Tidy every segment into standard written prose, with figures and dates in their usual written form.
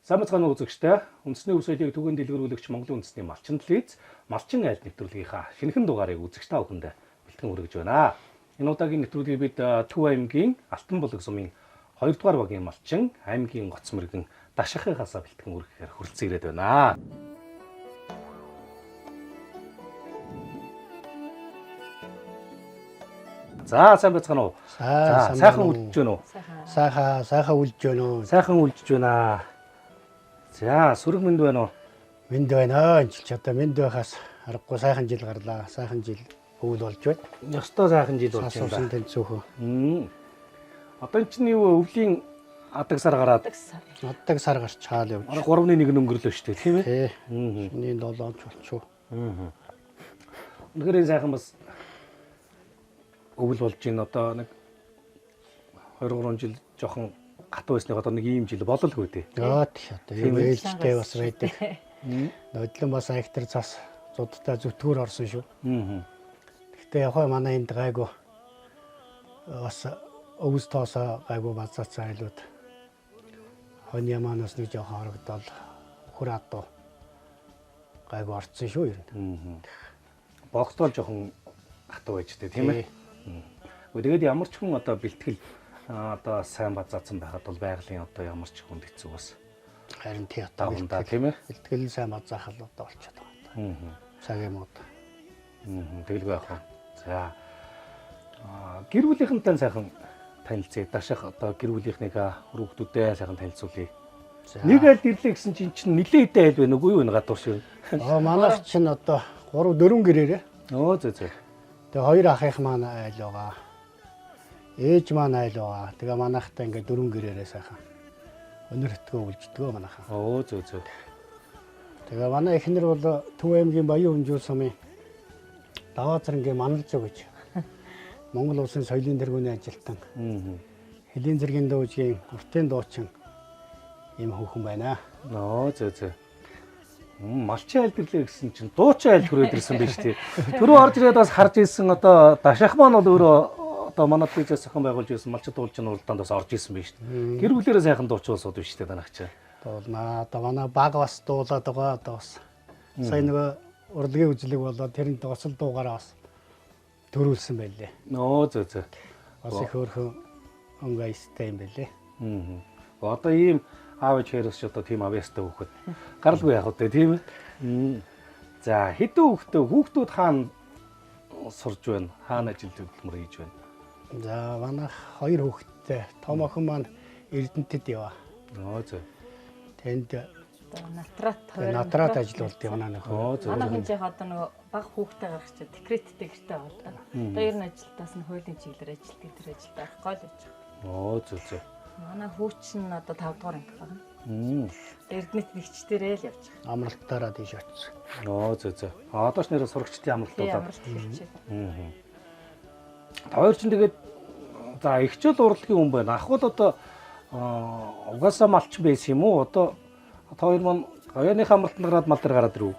Сайн байцгаана уу үзэгчдээ. Үндэсний өв соёлыг түгээн дэлгэрүүлэгч Монголын үндэсний малчин телевиз Малчин айл нэвтрүүлгийнхаа шинэхэн дугаарыг үзэгч та бүхэндээ бэлтгэн хүргэж байна. Энэ удаагийн нэвтрүүлгийг бид Төв аймгийн Алтан булаг сумын 2 дугаар багийн малчин аймгийн гоц мэрэгэн Дашахыхаасаа бэлтгэн хүргэхээр хүрэлцэн ирээд байна. За, сайн байцгаана уу? За, сайхан үлдэж байна уу? Сайхан, сайхан үлдэж байна уу? Сайхан үлдэж байна. За, сөрөг мэнд байна уу? Мэнд байна. Энэ ч одоо мэнд байхаас аргагүй, сайхан жил гарлаа. Сайхан жил өвөл болж байна. Ёстой сайхан жил болж байна. Асуусан тэнцүүхөн. Одоо энэ чинь юу, өвлийн адаг сар гараад Адаг сар гарч хаал явж. 3-ны 1 өнгөрлөө шүү дээ, тийм ээ? Тий. Шинийн 7 ч болчихоо. Үнэхээр энэ сайхан бас өвөл болж байна. Одоо нэг 2 3 жил жоохон гатуу байсны одоо нэг ийм жил бололгүй дээ. Яа тий, одоо юм ээлжтэй бас байдаг. Нодлон бас айхтар цас зудтай зүтгүүр орсон шүү. Гэхдээ яг хаа манай энд гайгүй бас өвс тоосоо гайгүй базаацсан айлууд хонь ямаанаас нэг жоохон хорогдоод хөр адуу гайгүй орцсон шүү ер нь. Богдоол жоохон хатуу байж тээ, тийм ээ. Тэгээд ямар ч хүн одоо бэлтгэл одоо сайн базаацсан байхад бол байгалийн одоо ямар ч хүнд хэцүү бас. Харин тий, одоо дагундаа, тийм ээ. Бэлтгэл сайн базаах л одоо болчиход байгаа. Цаг юм уу. Тэгэлгүй яах вэ? За. Гэр бүлийнхэнтэй сайхан танилцъя. Дашах одоо гэр бүлийнхнийгаа хүүхдүүдээ сайхан танилцуулъя. Нэг айлд ирлээ гэсэн чинь чинь нилээ хэдэн айл байна үгүй юу, энэ гадуур шиг. Аа, манайх чинь одоо 3 4 гэрээрээ. Өө, зөө зөө. Тэгээ хоёр ахынх маань айл байгаа. Ээж маань айл байгаа. Тэгээ манайхтай ингээд 4 гэрээрээ сайхан өнөр хөтгөө үлждгөө манайхан. Өө, зөө зөө. Тэгээ манай эхнэр бол Төв аймгийн Баян Хүнжүүл сумын Даваа цэрангийн Маналжуу гэж Монгол улсын соёлын тэргүүний ажилтан. Хөлийн зэргийн дүүжгийн уртын дуучин ийм хүүхэн байна. Нөө, зөө зөө. Малчин айлд ирлээ гэсэн чинь дуучин айлд хүрээд ирсэн биз дээ. Түрүү орж ирээд бас харж ирсэн, одоо Дашах маань бол өөрөө одоо манай телевизээс зохион байгуулж ирсэн малчид дуулчин уралдаанд бас орж ирсэн биз дээ. Гэр бүлээрээ сайхан дуучуулсууд биш дээ танах чинь. Дуулнаа. Одоо манай баг бас дуулаад байгаа. Одоо бас сая нөгөө урлагийн үзлэг болоод тэрэнд гоцол дуугаараа бас төрүүлсэн байлээ. Нөө, зөө зөө. Бас их хөөрхөн өнгө аястай юм байлээ. Одоо ийм аав ээж хоёроос ч одоо тийм авьяастай хүүхэд гаралгүй яах вэ, тийм ээ. За, хэдэн хүүхдээ, хүүхдүүд хаана сурж байна? Хаана ажил хөдөлмөр хийж байна? За, манайх хоёр хүүхэдтэй. Том охин маань Эрдэнэтэд яваа. Нөө, зөө. Тэнд Натрат хоёр. Натрат ажиллаулт явна нөхөр. Манай хүн жих одоо нөгөө баг хүүхдээ гаргах чинь декреттэй гэрте байгаа л да. Одоо ер нь ажилтаас нь хуулийн чиглэлээр ажилтдаг, тэр ажилд орохгүй л байж байгаа. Нөө, зөө зөө. Манай хүү чинь одоо 5 дугаар анги байна. Эрдэнэт нэгчдэрээ л явж байгаа. Амралтаараа тийш очсон. Нөө, зөө зөө. Одоо ч нэрээ сурагчдын амралт болоод. Амралт эхэлж байна. Та хоёр чинь тэгээд за ихчэл урлагийн хүн байна. Ах бол одоо угаасаа малчин байсан юм уу? Одоо та хоёр маань гоёных амралтанд гараад мал дээр гараад ирв.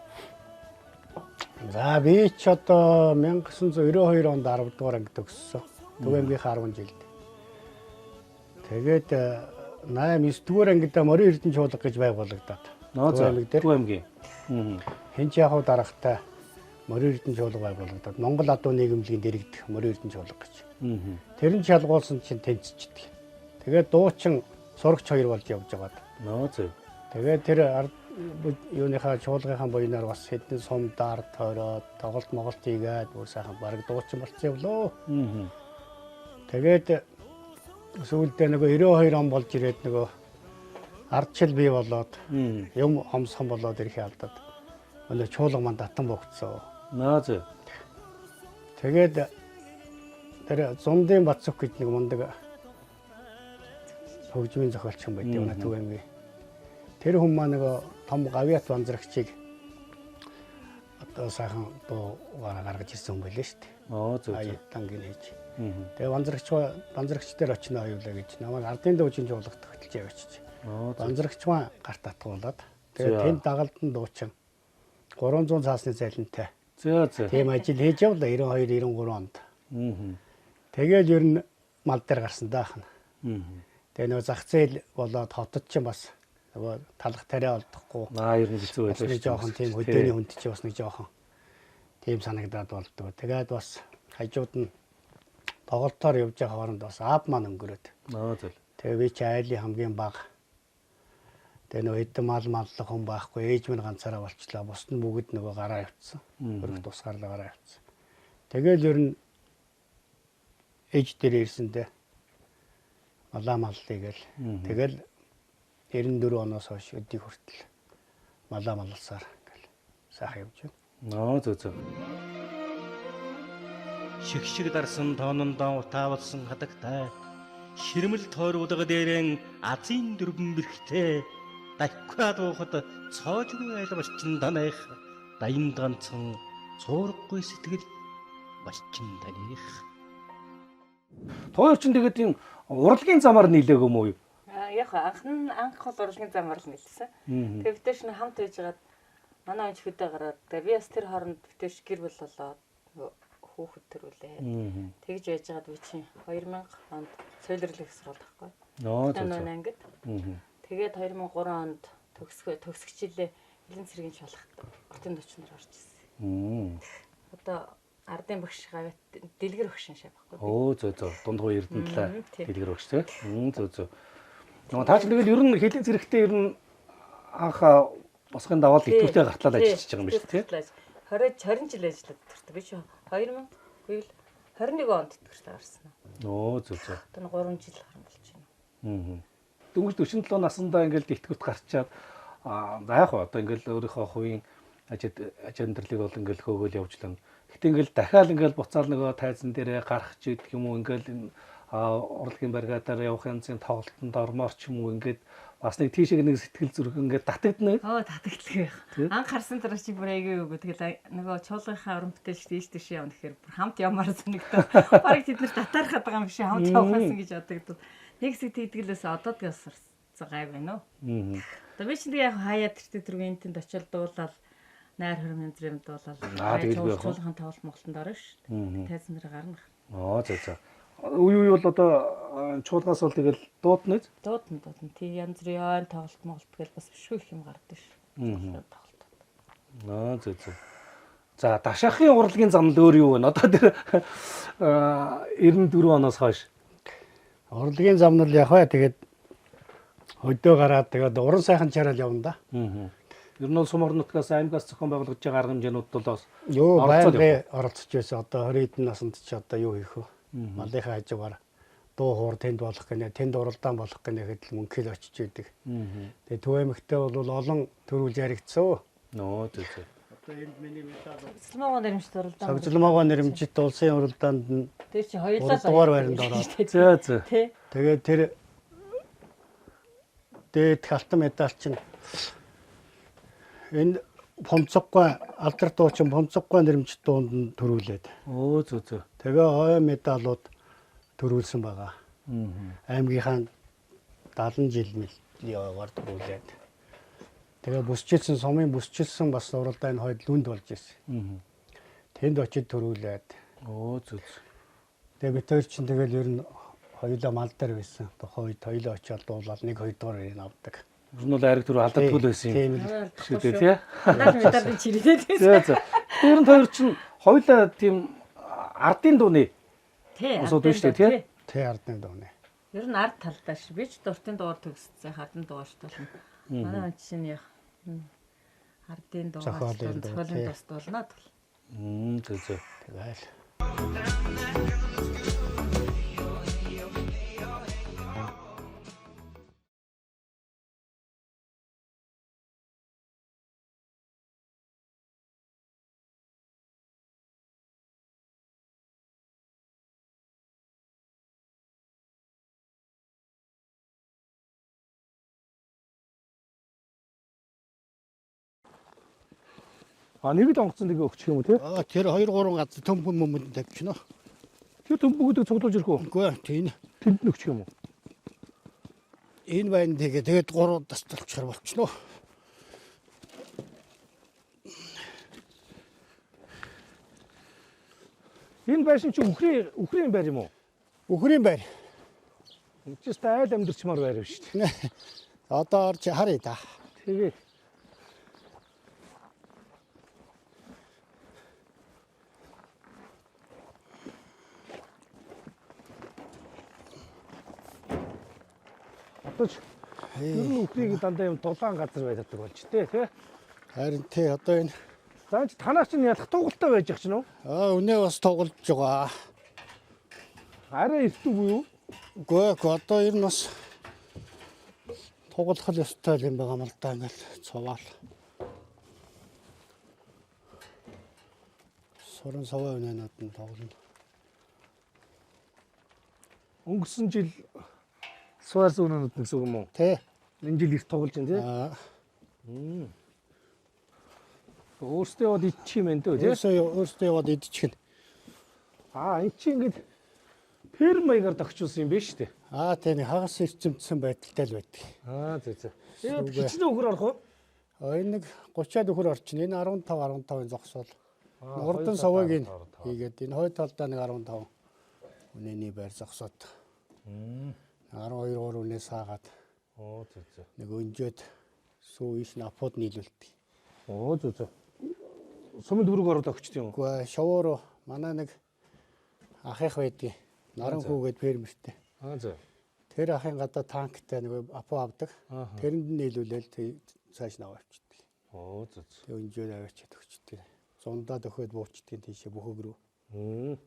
За, би ч одоо 1992 онд 10 дугаар анги төгссөн. Төв аймгийнхаа 10 жилд. Тэгээд 8 9 дугаар ангидаа Морин Эрдэнэ чуулга гэж байгуулагдаад. Төв аймаг дээр. Төв аймгийн. Хинч яхав дарагтай Морин Эрдэнэ чуулга байгуулагдаад Монгол адуу нийгэмлэгийн дэрэгдэх Морин Эрдэнэ чуулга гэж. Тэр нь шалгуулсан чинь тэнцчихдэг. Тэгээд дуучин сурагч хоёр болж явж байгаад. Нөө, зөө. Тэгээд тэр юуныхаа чуулгынхаа буйнаар бас хэдэн сум даар тойроод тоглолт моголт хийгээд бүр сайхан бараг дуучин болцсон явлоо. Тэгээд сүүлдээ нөгөө 92 он болж ирээд нөгөө ардчил бий болоод юм хомсхон болоод ирэхээ алдаад өнөө чуулга маань татан богцсон. Нөө, зөө. Тэгээд тэр Зундын Бацүх гэж нэг мундаг хөгжмийн зохиолч юм байдаг манай Төв аймгийн. Тэр хүн маань нөгөө том гавьяат банзрагчийг одоо сайхан дуугаараа гаргаж ирсэн хүн байлээ шүү дээ. Оо, зөв зөв. Тангийн хийж. Тэгээ банзрагч дээр очино хоёулаа гэж намайг ардын дүүжин чуулгад хөтөлж яваачих. Банзрагч маань гарт татгуулад тэгээ тэнд дагалдан дуучин 300 цаасны цалинтай. Зөө зөө. Тийм ажил хийж явлаа 92 93 онд. Тэгээл ер нь мал дээр гарсан даах нь. Тэгээ нөгөө зах зээл болоод хотод ч бас Нөгөө талах тариа олдохгүй. Аа ер нь хэцүү Бас байлаа нэг жоохон тийм хөдөөний хүнд чи бас нэг жоохон тийм санагдаад болдгоо. Тэгээд бас хажууд нь тоглолтоор явж байгаа хооронд бас аав маань өнгөрөөд. Аа зөв. Тэгээ би чи айлын хамгийн бага. Тэгээ нөгөө хэдэн мал маллах хүн байхгүй ээж минь ганцаараа болчлаа. Бусд нь бүгд нөгөө гараа явцсан. Өрх тусгаарлаа гараа явцсан. Тэгэл ер нь ээж дээр ирсэндээ малаа маллаа гэл. Тэгэл 94 оноос хойш өдийг хүртэл малаа малласаар ингээл сайхан явж байна. Аа зөв зөв. Шигшиг дарсан тоонондоо утаавалсан хадагтай ширмэл тойруулга дээрэн азийн дөрвөн бэрхтэй дахиад дуухад цоожгүй айл болчин таных даянд ганцхан цуурахгүй сэтгэл болчин таних. Тоо чинь тэгээд юм урлагийн замаар нийлээг юм уу? Аа яг анх нь анх бол урлагийн замаар л нийлсэн. Тэгээ бид нар хамт байжгаад манай онч хөдөө гараад тэгээ би бас тэр хооронд бид нар гэр бүл болоод нөгөө хүүхэд төрүүлээ. Тэгж байжгаад би чинь 2000 онд цойлрлэх сургууль байхгүй. Аа зөв Зөв зөв. ангид. Тэгээд 2003 онд төгсгөө төгсгчилээ хилэн цэргийн шалгалт хотын төчнөр орж ирсэн. Одоо ардын багш гавьт дэлгэр багш шаа байхгүй. Оо зөв зөв. Дунд хуу Эрдэнэ талаа Мм, тий. дэлгэр багш тий. Зөв зөв. Нөгөө та чинь тэгэл ер нь хилийн зэрэгтэй ер нь анх босгын даваал идэвхтэй гартлал ажиллаж байгаа юм биш тий. 20 20 жил ажиллаад төртөө. Би чи 2000 үгүй л 21 онд төртөө гарсан. Оо зөв зөв. Одоо 3 жил харан болж байна. Дөнгөж 47 насндаа ингээл итгэвт гарчаад аа за яг хоо одоо ингээл өөрийнхөө хувийн ажид аж амьдралыг бол ингээл хөөгөл явж лана. Гэтэ ингээл дахиад ингээл буцаал нөгөө тайзан дээрээ гарах ч гэдэг юм уу ингээл энэ урлагийн бригадаар явах янзын тоглолтод ормоор ч юм уу ингээд бас нэг тийшээ нэг сэтгэл зүрх ингээд татагдана. Оо татагдлах байх. Анх харсан дараа чи бүр айгүй юу тэгэл нөгөө чуулгынхаа уран бүтээлч тийш тийш явна гэхээр бүр хамт явмаар санагдав. Бараг тэд нар татаархаад байгаа юм шиг хамт явахсан гэж бодогдов. Нэг хэсэг тэгдгэлээс одоо тэгээс сурсан гай байна уу. Одоо би чинь тэг яг хаяа тэртээ тэргүй энэ тэнд очил дуулаад найр хором янз бүрийн дуулаад Аа, тэгэлгүй яах вэ? чуулган тоглолт Монголд орно шүү. Тайзан дээр гарна. Аа зөө зөө. Үе үе бол одоо чуулгаас бол тэгэл дуудна биз? Дуудна дуудна. Тэг янз бүрийн ойн тоглолт Монголд гэл бас бишгүй их юм гардаг шүү. Тоглолт. Аа зөө зөө. За дашаахын урлагийн зам л өөр юу вэ? Одоо тэр 94 оноос хойш. Урлагийн замнал яг бай тэгээд хөдөө гараад тэгээд уран сайхан чарал явна да. Аа. Ер нь бол сум орон нутгаас аймгаас зохион байгуулагдж байгаа арга хэмжээнүүд бол бас Юу оролцоод байнгын оролцож байсан. Одоо 20 хэдэн наснд ч одоо юу хийх вэ? Малынхаа хажуугаар дуу хуур тэнд болох гинэ, тэнд уралдаан болох гинэ гэхэд л мөнхөл очиж идэг. Тэгээ Төв аймагтай бол олон төрүүл яригдсан. Нөө зөө зөө. Одоо энд миний медаль. Цэцэлмоогоо нэрмжт уралдаан. Согзлмоогоо нэрмжит улсын уралдаанд нь Тэр чи хоёулаа Гуравдугаар байранд ороод. Зөө зөө. Тэ. тэгээд тэр дээдх алтан медаль чинь энэ Фомцоггой алдар дуучин Фомцоггой нэрмжит дуунд нь төрүүлээд. Өө зөө зөө. Тэгээ хой медалууд төрүүлсэн байгаа. Аймгийнхаа 70 жил мэлээр төрүүлээд. Тэгээ бүсчилсэн сумын бүсчилсэн бас уралдааны хойд лүнд болж ирсэн. Тэнд очиж төрүүлээд. Өө зөө зөө. Тэгээ бид хоёр чинь тэгэл ер нь хоёулаа мал дээр байсан. Тухайн үед хоёулаа очиод дуулаад нэг хоёрдугаар өрийг авдаг. Ер нь бол айраг түрүү алдагдгүй л байсан юм. Тийм л. Шүү дээ тий. Надад медаль чирээд байсан. Зөө зөө. Тэр нь хоёр чинь хоёулаа тийм ардын дууны Тий. Усууд биш үү, тий? Тэ ардын дууны. Ер нь ард талдаа ш. Би ч дуртын дуур төгссөн. Хардын дуур тулна. Манай хүн чинь яг ардын дуугаар Зохиолын дуу, зохиолын тий. дус дуулнаа тул. Зөө зөө. Тэгэл. А нэг л онгоцон нэг өгчих юм уу тий? Аа тэр 2 3 газар төмпөн мөмөнд тавьчихна. Тэр төмбөгдөг цуглуулж ирэх үү? Үгүй ээ, тийм. Тэнд нь өгчих юм уу? Энэ байна тэгээ тэгээд 3 тас толчихор болчихно. Энэ байшин чи үхрийн үхрийн байр юм уу? Үхрийн байр. Энд чи айл амьдарчмаар байр биш үү? Одоо орж харъя да. Тэгээ. Одоо ч ер нь үхрийг дандаа юм дулаан газар байдаг болж тээ тий. Харин тий одоо энэ За чи танаас чинь ялах тугалтай байж ах чинь үү? аа үнэ бас тоглож байгаа. Арай эртүү буюу? Үгүй ээ одоо ер нь бас тугалах л ёстой юм байгаа юм л да ингээл цуваал. Суран саваа үнэнүүд нь тоглоно. Өнгөрсөн жил суарс үнэнүүд гэсэн үг юм уу? Тэ. Энэ жил их тоглож байна тий. Аа Өөртөө яваад идчих юм байна дөө тий. өөрсдөө яваад идчихнэ. Аа эн чинь ингээд ферм маягаар тогтчулсан юм биш үү? Аа тэ нэг хагас эрчимдсэн байдалтай л байдаг. Аа зөө зөө. Тэгээд хичнээн үхэр орох уу? А энэ нэг 30-аад өхөр орчин. Энэ 15 15-ын зогсоол. Урдан савыг нь хийгээд энэ хойд талдаа нэг 15 үнэний байр зогсоод. 12 3 үнээ саагаад Оо зөө зөө. нэг өнжөөд сүү иш напууд нийлүүлдэг. Оо зөө зөө. Сумын дүүрэг ороод огчт юм уу? Үгүй ээ, шовоороо манай нэг ахих байдгийг. Наран хүүгээд фермертэй. Аа зөө. Тэр ахын гадаа танктай нэг апуу авдаг. Тэрэнд нь нийлүүлээл цааш нь аваа авчихдээ. Оо зөө зөө. Тэг өнжөөд аваачаад өгчдөг. Зундаа дөхөөд буучдгийг тийшээ бүхэг рүү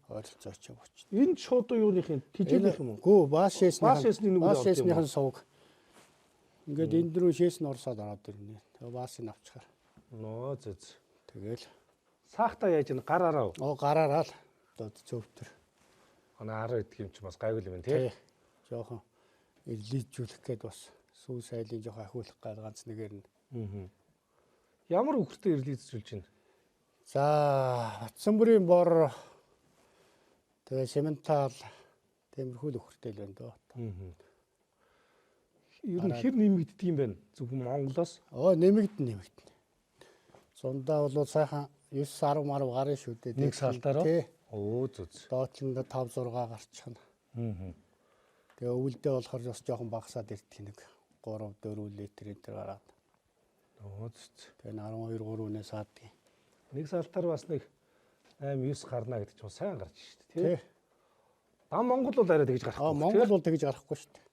ойролцоо очиж буучдаг. Энэ шууд юуных юм? Тижээлийнх юм уу? Гүү, бааш шээснийх. Бааш шээсний нүгэл бааш авд юм уу? шээснийх нь сувг. Ингээд энэ рүү шээс нь орсоод ороод ирнэ. Тэгээ баасыг авчихаар. Ноо зөө зөө. Тэгэл Саахта яаж ин гараараа уу? оо гараараа л одоо цөвтөр. Ана араа идэх юм чи бас гайгүй юм тий. Тий. Жохон ирлийжүүлэх гээд бас сүү сайлын жохон ахиулах гал ганц нэгээр нь. Ямар үхэртэй ирлийзүүлж байна? За, Батсанбүрийн бор тэгээ сементал тиймэрхүү л өхөртэй л байна дөө. Ер нь хэр нэмэгддэг юм бэ? Зөвхөн Монголоос. Оо нэмэгдэн нэмэгдэн. Сундаа бол сайхан 9 10 10 гарын шүү дээ. Нэг салтаараа? Тий. Оо зөө зөө. Доотлонд 5 6 гарчихна. Тэгээ өвөлдөө болохоор бас жоохон багасаад ирдэг нэг 3 4 литр энэ төр гараад. Оо зөө зөө. Тэгээ 12 3 үнэ саадгийг. Нэг салтаар бас нэг 8 9 гарна гэдэг чинь сайн гарч шүү дээ тий. Тий. Дам Монгол бол арай тэгж гарахгүй. Аа Монгол бол тэгж гарахгүй шүү дээ.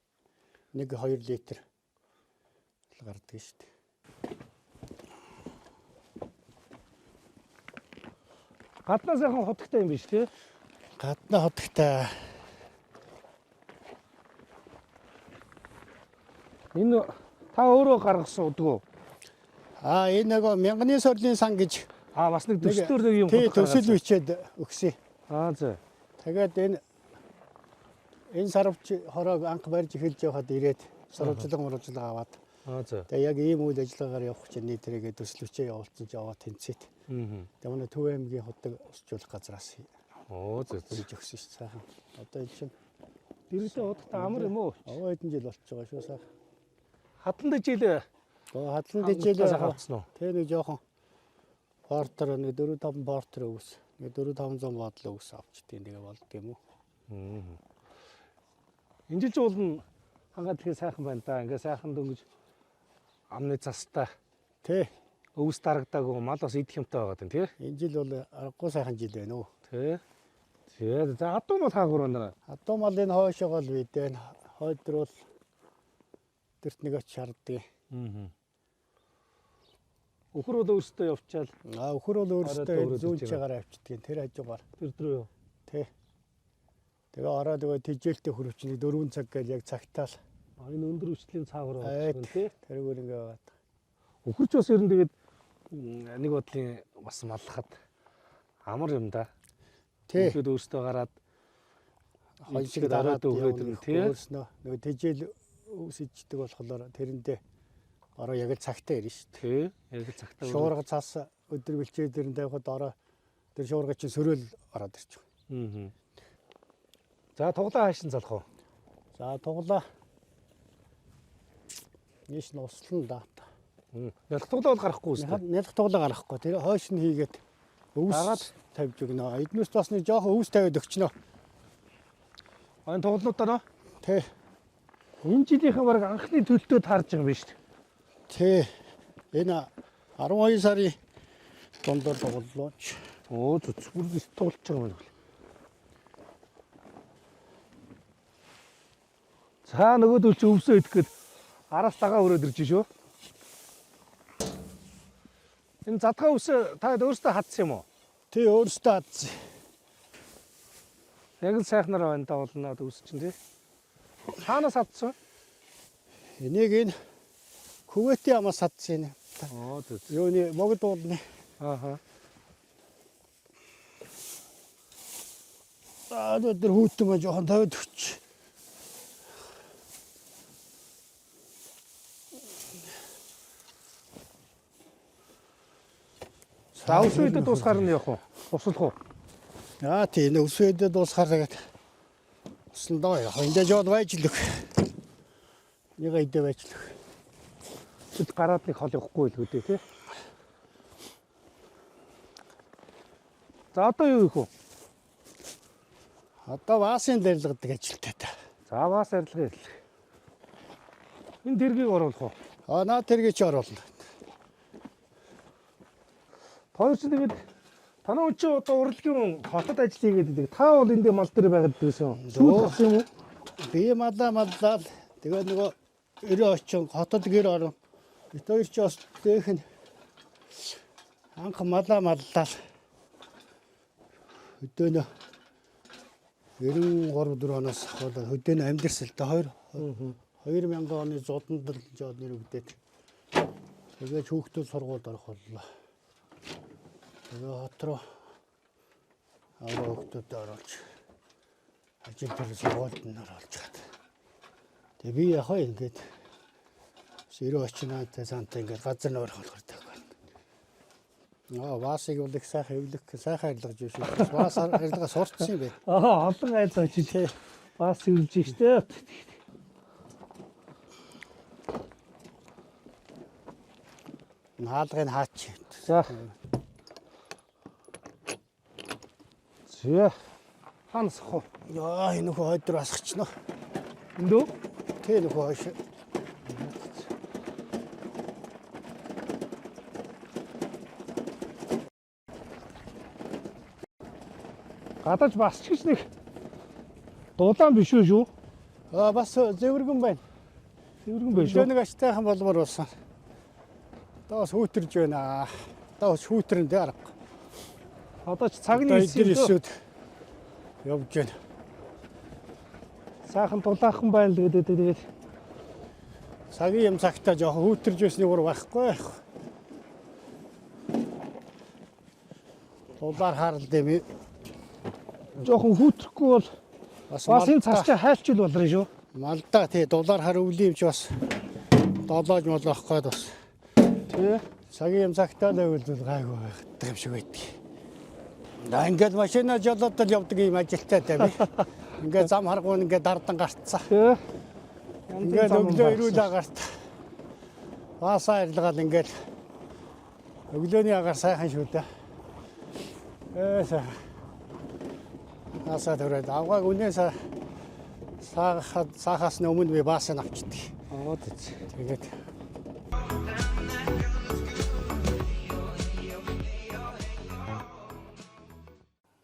1 2 литр л гардаг шүү дээ. Гаднаа сайхан хутагтай юм биш тий. Гадна хотогтой. Энэ та өөрөө гаргасан удгүй. Аа энэ нөгөө мянганы сорлийн сан гэж Аа бас нэг төслөөр нэг юм тий хутаг төсөл гаргасан. бичээд өгсөн. Аа зөө. Тэгээд энэ энэ сарвч хороог анх барьж эхэлж байхад ирээд сурвалжлага мурвалжлага аваад Аа зөө. тэгээ яг ийм үйл ажиллагаагаар явах чинь нийтрээгээ төсөл бичээ явуулсан чи яваа тэнцээд. Тэгээ манай Төв аймгийн худаг усжуулах газраас Оо зөө зөө. хийж өгсөн шүү сайхан. Одоо энэ чинь Дэрэгдээ хутагтай амар юм уу? овоо хэдэн жил болчихж байгаа шүү сайхан. Хадлан дэжил Гоо хадлан дэжээл сайхан авцсан уу? Тэгээ нэг жоохон портер нэг 4 5 портер өгс. Нэг 4 500 бодол өгс авчдیں۔ Тэгээ болд юм уу? Энэ жил ч уулна хангаа дэлхий сайхан байна да. Ингээ сайхан дөнгөж амны цастай Тэ. өвс дарагдаагүй мал бас идэх юмтай байгаа юм тий. Энэ жил бол аргагүй сайхан жил байна уу? Тий. Тэгээ за адуу мал хаагур байна. Адуу мал энэ хойшоогоо л бидэн хойд руу л тэрт нэг очиж хардгийг. Аа. Өхөр бол өөртөө явчаал А өхөр бол өөрөөсөө Орой дөөрөөд зүүн иж чагаар авчдгийг тэр хажуугаар. тэр рүү юу? Тэ. Тэгээ ороод нөгөө тижээлтэй хөрвч нэг 4 цаг гээл яг цагтаал А энэ өндөр хүчлийн цаагуур Айд. байна тий. тэрүүгээр ингээ байгаад. Өхөрч бас ер нь тэгээд нэг бодлын бас маллахад амар юм да. Тэ. Өхөд өөртөө гараад Хоёр шиг Идчихэд орой дараад дөөрөөд ирнэ, тий. Өөрснөө нөгөө тижээл өвс ичдэг болохоор тэрэндээ ороо яг л цагтаа ирнэ шүү дээ. тий. Яг л цагтаа Шуурга цаас өдөр бэлчээ дээр нь тавихад ороо тэр шуурга чинь сөрөөл ороод ирчих. Аа. За туглаа хаашин залах уу? За туглаа. Нийш нь услан да. Нялх туглаа бол гарахгүй үстэй. Нялх туглаа гарахгүй. Тэр хойш нь хийгээд өвс Дагаад? тавьж өгнө. Эднээс бас нэг жоохон өвс тавиад өгчнө. Энэ туглуудаа нөө Тэ. Энэ жилийнхээ бараг анхны төлтөө таарж байгаа юм байна шүү дээ. Тий. Энэ 12 сарын дундор дуглуулж. Оо зүцгүр туулж байгаа юм байна. За нөгөөдөл чи өвсөө идэх гээд араас дагаа өрөөд ирж шүү. Энэ задгаа өвсөө та өөртөө хатсан юм уу? Тий, өөрөөсөө хатсан. Яг л сайхнаар байна да болно өвс чинь тий. Хаанаас хатсан? Энийг энэ Күвэтийн амаас хатсан юм. Оо зү. Юуны Могд уулны. Ааха. Аа өдөр хүүтэн маа жоохон тавиад өгч. За өвсөө идэд дуусгаар нь явах уу? Туслах уу? Аа тий, энэ өвсөө идэд дуусгаар тэгээд туслан доо яг. Энд жоод байж л өг. Нэг идэ байж л өг. Бид гараад нэг хол явахгүй л үүдээ тий. За одоо юу их вэ? Одоо ваасын дэрэлгадаг ажилтай та. За бас арилга ирлээ. Энэ дэргийг оруулах уу? Аа наа тэргийг чи оруулна. Хоёр чинь тэгээд танай хүн чинь одоо урлагийн хотод ажил хийгээд байдаг. Та бол энд мал дээр байгаад байсан. Сүйд гарсан юм уу? Би малаа маллаа л тэгээд нөгөө өрөө очин хотод гэр орон. Бид хоёр чи бас дэх нь анх малаа маллаа л хөдөөнө 93 4 оноос ахвал хөдөөнө амьдэрсэн л дээ 2 2000 оны зуданд л жоод нэр өгдөөд. Тэгээд хүүхдүүд сургуульд орох боллоо. Тэгээ хот руу аваа хүүхдүүдэд оруулж ажил дээр сургуульд нь оруулж чад. Тэгээ би яг хаа ингээд өрөө очинаатай цаантай ингээд газар нөөрөх болохоор таах байна. Аа ваасыг бол их сайхан эвлэх сайхан арилгаж биш. Ваас арилгаа сурцсан юм байна. Аа олон айл очиж бас эвлэж штэ. Энэ хаалгыг хаач. За. За. Ханас хоо. Яа энэ нөхөө хойд руу асгачихна. Эндөө? Тэ нөхөө хойш. Гадаж бас ч гэж нэг дулаан биш үү шүү. Аа бас зэвэргэн байна. Зэвэргэн байх Өглөө шүү. нэг ачтайхан болмор болсон. Одоо бас хүүтэрж байна. Одоо бас хүүтрэн дээ арга. Одоо ч цаг нь Одоо ирсэн эдгээр юм дөө. эсүүд явж байна. Сайхан дулаахан байна л гэдэг тэгээд Цагийн юм цагтаа жоохон хүүтэрж байсны ур байхгүй. Дулаар харалд юм. жоохон хүүтрэхгүй бол Бас бас энэ цас чи хайлчил болно шүү. Малдаа тий дулаар хар өвлийн юм чи бас долоож молоох гээд бас Тий. цагийн юм цагтаа л байвал зүйл гайгүй байх юм шиг байдаг. Да ингээд машина жолоод л явдаг юм ажилтай даа би. Ингээд зам харгуун ингээд дардан гарцсан. Тий. Ингээд өглөө ирүүл агарт. Баасаа арилгаал ингээд өглөөний агаар сайхан шүү дээ. Ээ сайхан. Баасаа төрөөд авгааг үнээ саахад саахаас нь өмнө би баасаа авчихдээ. Аа тий. Тэгээд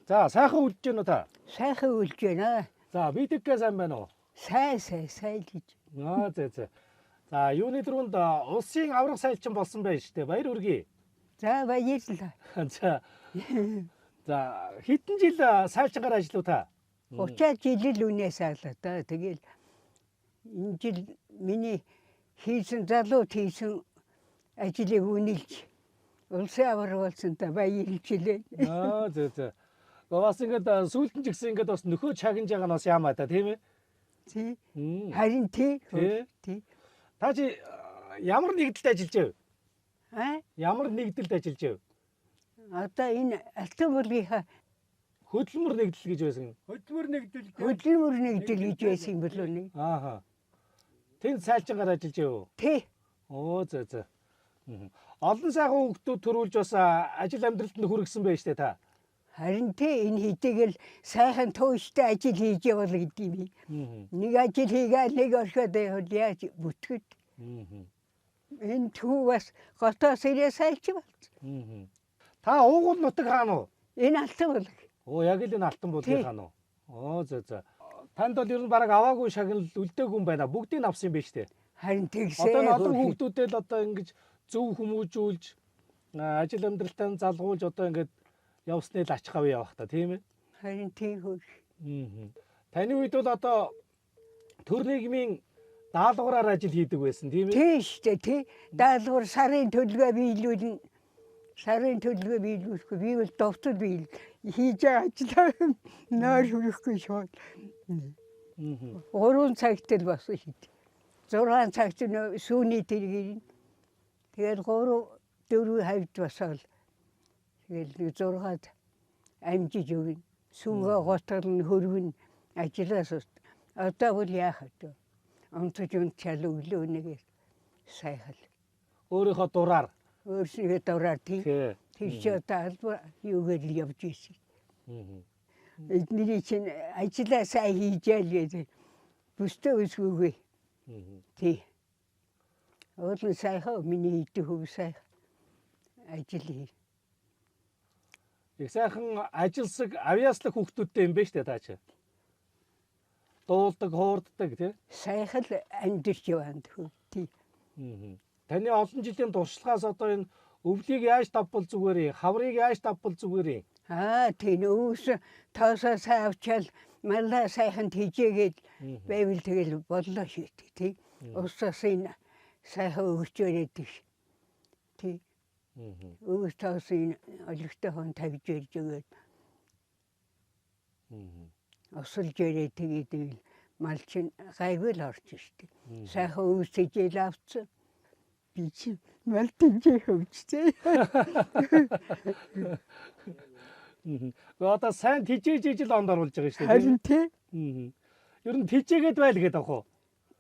За сайхан үлдэж гэнэ үү та? Сайхан үлж байна. За бидэккэ сайн байна уу? Сайн сайн сайн л гэж. Аа зэ зэ. За юуны дөрөнд улсын аврах сайлчин болсон байх штэ. Баяр хүргэе. За баярлалаа. За. За хэдэн жил сайлчингаар ажиллав та? 30 жил л үнээс аалаа да. Тэгэл энэ жил миний хийсэн залууд хийсэн ажлыг үнэлж улсын аварга болсон та баярлж илээ. Аа зэ зэ. Бас ингээд сүүлд нь ч гэсэн ингээд бас нөхөө чагнаж байгаа нь бас яамаа та тийм ээ? Тий. Мм. Харин тий. Тий. Тий. Та чи ямар нэгдэлд ажиллаж байв? А Ямар нэгдэлд ажиллаж байв? одоо энэ Алтан бүлгийнхаа Хөдөлмөр нэгдэл гэж байсан. хөдөлмөр нэгдэл хөдөлмөр нэгдэл гэж байсан юм болов уу? Ааха. Тэнд сайлчингаар ажиллаж байв уу? Тий. Оо зэ зэ. Мгм. Олон сайхан хүүхдүүд төрүүлж бас ажил амьдралд нь хүргэсэн байж тээ та. Харин тий энэ хэдийгэл сайхан тууштай ажил хийж явал гэдэг юм. Нэг ажил хийгээл нэг орхиод байвал яаж бүтгэд. Энэ төв бас готоос ирээ сайлч болсон. Та уугуул нутаг хаана уу? Энэ Алтан булаг. Оо яг л энэ Алтан булгийн хаана уу? Оо зөө зөө. Танд бол ер нь бараг аваагүй шагнал үлдээгүй юм байна. Бүгдийг авсан юм байна шүү дээ. Харин тэгсээ. Одоо энэ олон хүүхдүүдэд л одоо ингэж зөв хүмүүжүүлж ажил амьдралтай нь залгуулж одоо ингэж явсны л ач гав явах та, тийм ээ? Харин тийм хөр. Таны үед бол одоо төр нийгмийн даалгавраар ажил хийдэг байсан, тийм ээ? Тийм шүү дээ, тий. Даалгавар сарын төлгөө биелүүлнэ. Сарын төлгөө биелүүлэхгүй би бол довтол биел хийж байгаа ажлаа нойр хүрэхгүй шууд. 3 цагт л болсон шид. 6 цагт нөө сүүний тэрэг ирнэ. Тэгэл 3 4 хавьд босоол. Тэгэл нэг 6-ад амжиж өгнө. Сүүгээ готолно, хөргөн ажиллаас ус. Одоо бол яах вэ? Онцож унтчаал өглөө нэг сайхал. Өөрийнхөө дураар. Өөрсдийнхөө дураар тий. Тэр чи одоо албаа юугаар л явж ирсэн. Эдний чинь ажлаа сайн хийжээл гэдэг. Бүстэ өсгөөгүй. Тий. Уул нь сайхан миний хийдэг хөв сайхан ажил хий. Их сайхан ажилсаг авьяаслаг хүүхдүүдтэй юм байна шүү дээ та чи. Дуулдаг, хуурддаг тий. Сайхан л амьдарч яваанд хөө. Тий. Таны олон жилийн туршлагаас одоо энэ өвлийг яаж давбал зүгээр юм, хаврыг яаж давбал зүгээр юм? Аа тийм өвс тоосоо сайн авчаал маллаа сайхан тэжээгээд байвал тэгэл боллоо шүү дээ тий. Усаас энэ сайхан өгч өрөөдөг. Тий. Өвс тоос энэ олигтой хон тавьж ирж өгөөд. Усалж өрөө тэгээд мал чинь гайгүй л орж штэ. Сайхан өвс тэжээл авцсан. Би чи мал тэжээх өвчтэй. Гэхдээ одоо сайн тэжээж ижил онд оруулж байгаа шүү дээ. Харин тий. Ер нь тэжээгээд байл гэдэг ах уу?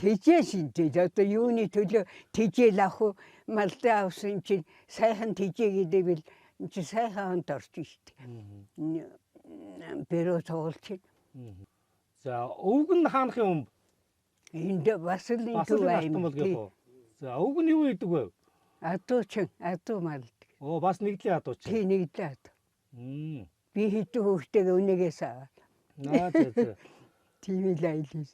Тэжээ шинтэй. Одоо юуны төлөө тэжээл авах уу? Малдаа авсан чинь сайхан тэжээгээд байвал эн чинь сайхан онд орж штэ. Бэрөө цугулч. За өвг нь хаанах юм? Энд бас л энэ Бас л төв Алтан аймаг. булгийн уу? За өвг нь юу идэг вэ? Адуучин, адуу малд. Оо бас нэгдлийн адуучин. Тий нэгдлээ адуу. Би хэдэн хүүхдтэйг өнөөгөөс аваад. Аа зөө зөө. Тийм л аялал.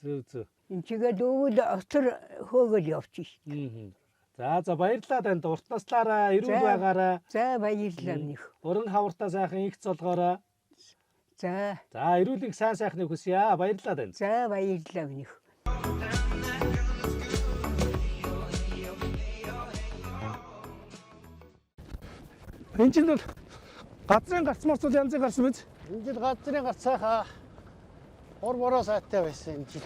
Зөө зөө. Энд чигээд өвөл отор хөөгөл явчих шít. За за баярлалаа танд. Урт наслаараа эрүүл За. байгаарай. За баярлалаа минь. Уран хавартаа сайхан их золгоорой. За За эрүүл их сайн сайхныг хүсье. Баярлалаа танд. за баярлалаа минь. Энэ чинь бол газрын гарц марцул янзын гарц мэт. Энэ жил газрын гарц сайхан хор бороо сайтай байсан энэ жил.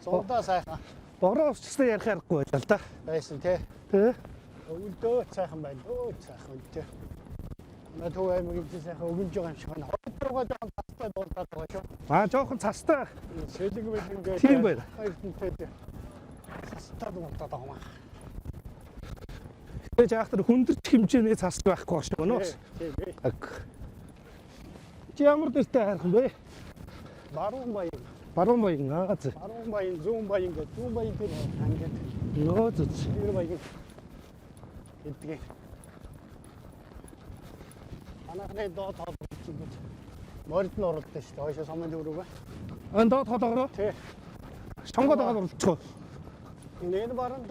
Зундаа сайхан Бороо усчтай ярих аргагүй байлаа л да. байсан тий. Тэ? Өвөлдөө сайхан байна. Өө сайхан өлдөө. Манай Төв аймаг энэ сайхан өгөнж байгаа юм шиг байна. Хоёр руугаа жоохон цастай дуулаад байгаа шүү. Аа жоохон цастай. Сэлэг мэлэнгээ. Тийм байна. Эрдэнэтэй цастай дуулаад байгаа юм аа. Тэгээ яах тэр хүндэрч хэмжээний цас байхгүй байх шиг байна уу? Тийм ээ. Аг. Чи ямар нэртэй хайрхан бэ? Баруун баян, Баруун баян аа зэ. баруун баян, зүүн баян гэдэг зүүн баян тэр ангид Нөө зэ. тэр баян гэдгийг. Манайхны доод хоолойд морд нь оролдсон шүү дээ. Хойшоо сумын төв рүүгээ. Энэ доод хоолоогоор Тий. шонгоод байгаа оролцоо. Энэ баруун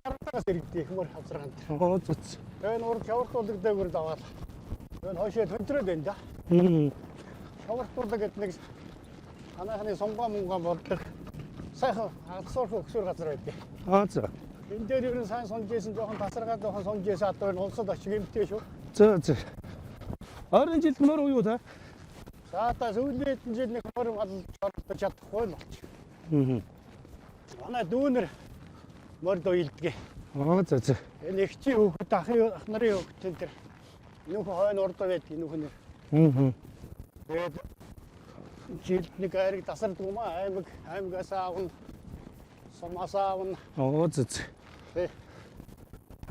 барантаагаас иргэдэг их мөр хавцаргаан. Оо зэ. Тэгээ нуур шавартуулаг дээгүр даваад. Тэгээ хойшоо төнтрөөд байна да. Шавартуулаг гэдэг нэг манайхны сунгаа мунгаа болдог. Сайхан алсуурх өгсөр газар байдаг. Аа зэ. Энэ дээр ер нь сайн сунж исэн жоохон тасаргаад жоохон сунж исэн одоо энэ улсад очих юмтэй шүү. Зэ зэ. Ойрын жилд мөр уу юу та? За та сүүлийн хэдэн жил нэг мөр малж оролдож чадахгүй л болчих. Манай дүүнер морд уйлдгийг. Аа зэ зэ. Энэ эгчийн хүүхэд ахын ах нарын хүүхэд тэр нөхөн хойно урд байдаг нөхөн нэр. Тэгээд жилд нэг айраг тасардаг юм аа аймаг аймагаас аавна сумаас аавна. Оо зэ зэ. Тий.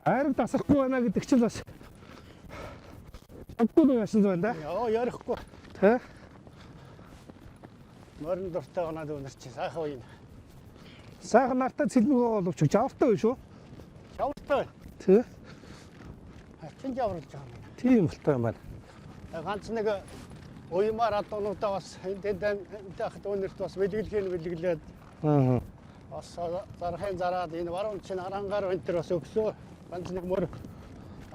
Айраг тасрахгүй байна гэдэг чинь бас Аггүй яасан байна да. Йоо, ярихгүй. Тэ? Морин дуртай оноод өнөр чи сайхан үе. Сайхан нартай цэлмэг боловч жавартай байна шүү. Жавартай байна. Тэ? Хачин жаварлаж байгаа юм. Тийм болтой юм байна. Ганц нэг уймаар адуунуудаа бас энд энд байхад өнөрт бас бэлгэлгээ бэлгэлээд Аа. бас зарахын зараад энэ баруун чинь арангаар энэ төр бас өгсөө. Ганц нэг мөр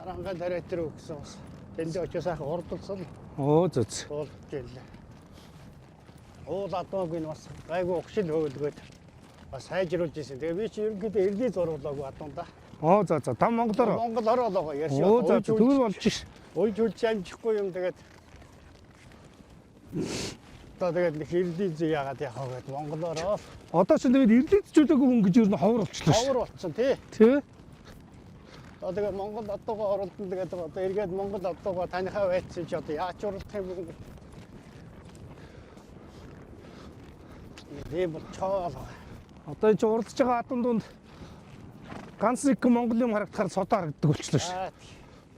арангаа дараа тэр өгсөн бас. Тэндээ очиж сайхан урдалсан Оо зү. туулж ирлээ. Уул адууг нь бас гайгүй угшил хөөлгөөд бас сайжруулж исэн. Тэгээ би чи ерөнхийдөө эрдий зурвалаагүй адуунда. Оо за за. Там монголоор. Монгол ороолоо ярьж Оо за тэгвэл болж ш. Уйж үлж амжихгүй юм тэгээд одоо тэгээд нэг эрдий зүй яагаад яхаа гээд монголоор л Одоо ч тэгээд ирлэгдчихүүлээгүй хүн гэж ер нь ховор болчлоо ш. ховор болцсон тий. Тэ? Одоо тэгээд Монгол одоогоо оролдоно тэгээд одоо эргээд Монгол одоогоо таныхаа байцсан чи одоо яаж уралдах юм бэ? Тийм болчоо. Одоо энэ чи уралдаж байгаа адуу дунд ганц нэг монгол юм харагдахаар содоо харагддаг болчлоо ш. Аа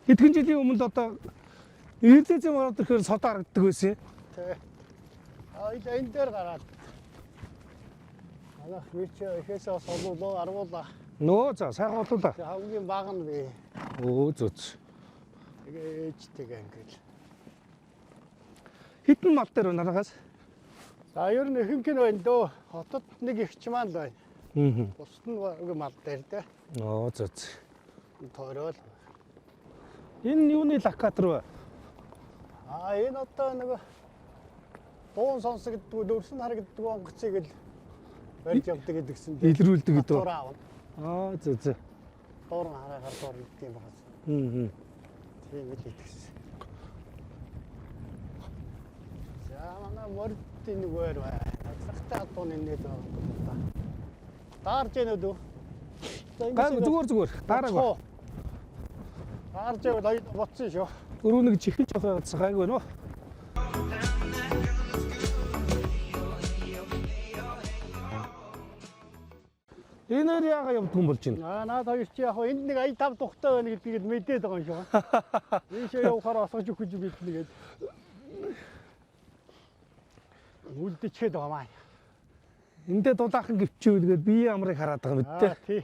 Хэдхэн жилийн өмнө л одоо ирлээзэн ороод ирэхээр содоо харагддаг байсан. тий. А энэ дээр гараад. Манайх би чи ихээсээ бас олуулаа аргуулаа. Нөө за сайхан болуулаа. Тэг хамгийн бага нь би. Өө зөө. зөө. Тэгээ ээжтэйгээ ингээл. Хэдэн мал дээр байна нарагаас? За ер нь ихэнх нь байна дөө. Хотод нэг ихч маань л байна. Аа. Бусд нь баг мал дээр дээ. Нөө зөө. зөө. Тойрол. Энэ юуны локатор вэ? А энэ одоо нэг дуун сонсогддгүй, дөрсөн харагддгүй онгоцыг л барьж явдаг гэдгсэн. Илрүүлдэг гэдэг үү? Дураа авна. Аа зөө зөө. Дуурн хараагаар дуурна гэдэг юм байна. Аа. Тийм л итгэсэн. За манай мордын нэг ойр байна. Азрахтай адуу нэнээд байгаа юм да. Даарж яах вэ? За Гай зүгээр зүгээр. Дараагүй. Даарж явал хоёр ботсон шүү. Өрөө нэг чихэл жоох явуулсан гайгүй нөө. Энээр яага явдгүй юм болж байна. Аа наад хоёр чи яг энд нэг ая тав тухтай байна гэдгийг л мэдээд байгаа юм шиг. Ийшээ явахаар осгож өгөх гэж бид нэгээд. Үлдчихэд байгаа маа. Эндээ дулаахан гівчүүл гээд бие амрыг хараад байгаа мэт Аа те. тий.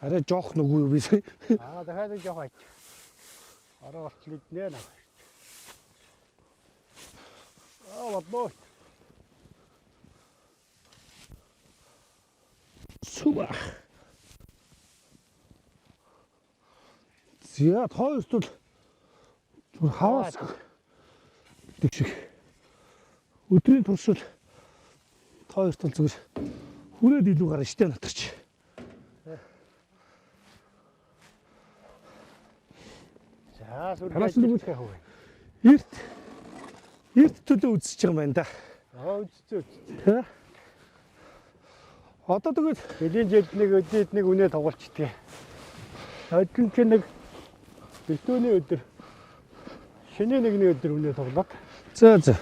Арай жоох нүггүй юу би. Аа дахиад нэг жоох айч. Ороо болтол иднэ наа. Аа бодлоо. Сүба. За хоёрт бол зүгээр хаваас гэдэг шиг. Өдрийн туршил хоёрт бол зүгээр хүрээд илүү гарна штэ натарч. За Танаас сүргээ нэг ажиллах вэ? Эрт эрт төлөө үзэж байгаа юм байна да. Аа үзсэн үзсэн. Тэ? Одоо тэгвэл Жилийн жилд нэг өдөрт нэг үнэ тоглолчдөг. Өдөрт чинь нэг битүүний өдөр шинэ нэгний өдөр үнэ тоглоод. зөө зөө.